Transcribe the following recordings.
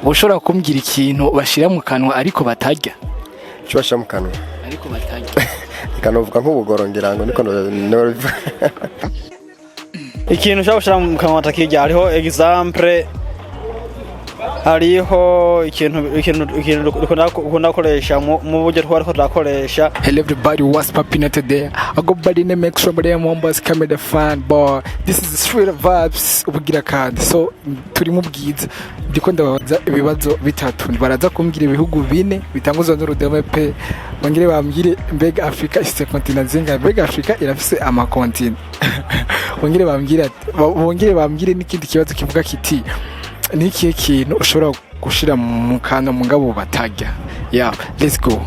Ushobora kumbwira ikintu bashira mu kanwa ariko batarya? Icyo bashyira mu kanwa ariko batarya. Reka novuga nk'ubugoro, ngira ngo niko nobivuga. Ikintu ushobora gushyira mu kanwa batakirya, hariho exemple, hariho ikintu dukunda gukoresha mu buryo twari ko turakoresha. Hello everybody, what's popping today? I go by the name Extra But Mombas Camera Fan Boy. This is the Street Vibes ubugira kandi. So turi mu Bwiza. Ndiko ndababaza ibibazo bitatu. Baraza kumbwira ibihugu bine bitanguzwa n'urudome P. Bongere bambwire mbega Afrika ifise continent zingahe? Mbega Afrika irafise ama continent? Bongere bambwire n'ikindi kibazo kivuga kiti: ni ikihe kintu ushobora gushira mu kanwa mugabo batarya? Yeah, let's go.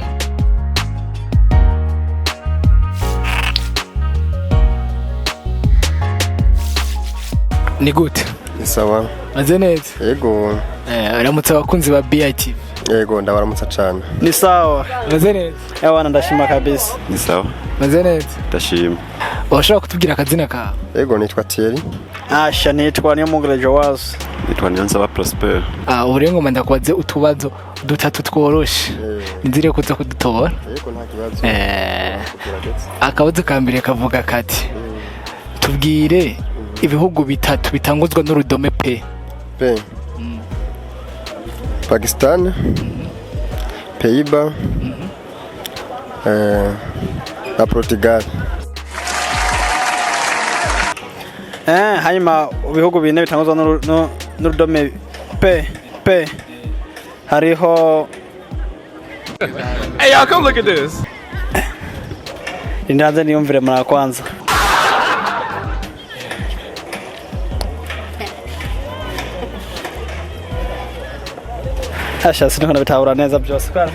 Ni gute? Ni sawa. Maze neza? Yego. Uramutse abakunzi ba BITV. Yego, ndabaramutsa cyane. Ni sawa. Maze neza? Ewana, ndashima kabisa. Ni sawa. Maze neza? Ndashima. Urashobora kutubwira akazina kawe? Yego, nitwa Thierry. Asha, nitwa Niyomugure Joas. Nitwa Niyonsaba Prosper. Ah, ubu rero ngoma ndakubaze utubazo dutatu tworoshe. Nizere kuza kudutora. Yego, nta kibazo. Kugerageza. Akabazo ka mbere kavuga kati: tubwire ibihugu bitatu bitanguzwa n'urudome P. P, Pakistan, Pays-Bas, na Portugal. Hanyuma ibihugu bine bitanguzwa n'urudome P, P, hariho Hey, y'all, come look at this. Indanze niyumvire mara kwanza. Asha, siniko ndabitahura neza byose kubera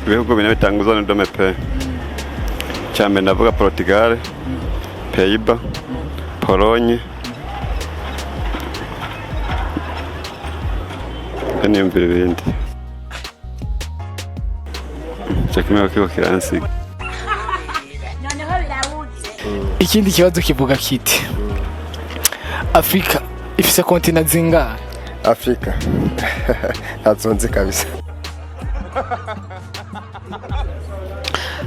Ibihugu bine bitanguzwa n'urudome P. Icya mbere ndavuga Portugal, Pays-Bas, Pologne. Niyumvira ibindi. Icyo kimwe kiko kiransiga. Noneho birabuze. Ikindi kibazo kivuga kiti: Afrika ifise continent zingahe? Afrika ntazo kabisa.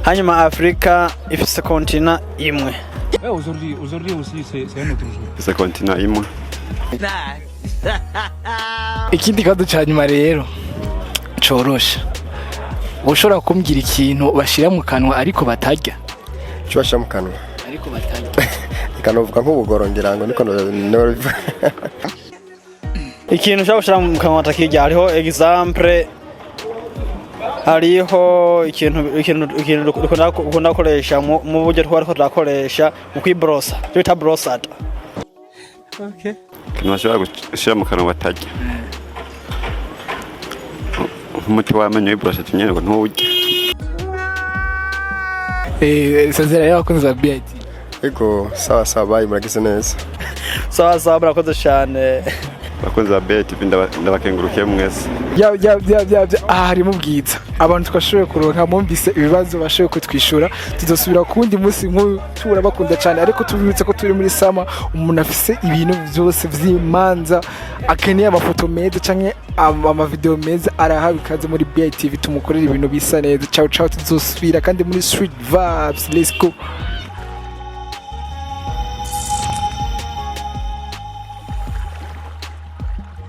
Hanyuma Afrika ifise continent imwe. Ouais, aujourd'hui aussi, c'est un autre jour. Ifise continent imwe. Ikindi kibazo cya nyuma rero coroshe: ushobora kumbwira ikintu bashira mu kanwa ariko batarya? Icyo bashyira mu kanwa ariko batarya. Reka novuga nk'ubugoro, ngira ngo niko nobivuga. Ikintu ushobora gushyira mu kanwa batakirya, hariho exemple, hariho ikintu dukunda gukoresha mu buryo twari ko turakoresha mu kwiborosa, icyo bita brosse à dents. Ikintu bashobora gushyira mu kanwa batarya, nk'umuti w'amenyo w'iborosheti nyine ngo ntuwurye. Sazera y'abakunzi ba BIT. Yego, sawa sawa, bayi, muragize neza. Sawa sawa, murakoze cyane. Abakunzi ba BTV, ndabakengurukiye mwese. Ya ya ya ya ya, aha harimo Ubwiza. Abantu twashoboye kuronka mwumvise ibibazo bashoboye kutwishura. Tuzosubira ku wundi munsi nk'uyu. Turabakunda cyane, ariko tubibutse ko turi muri sama. Umuntu afise ibintu byose vy'imanza, akeneye amafoto meza canke amavideo meza, arahawe ikaze muri BITV, tumukorera ibintu bisa neza. Ciao ciao, tuzosubira kandi muri Street Vibes. Let's go.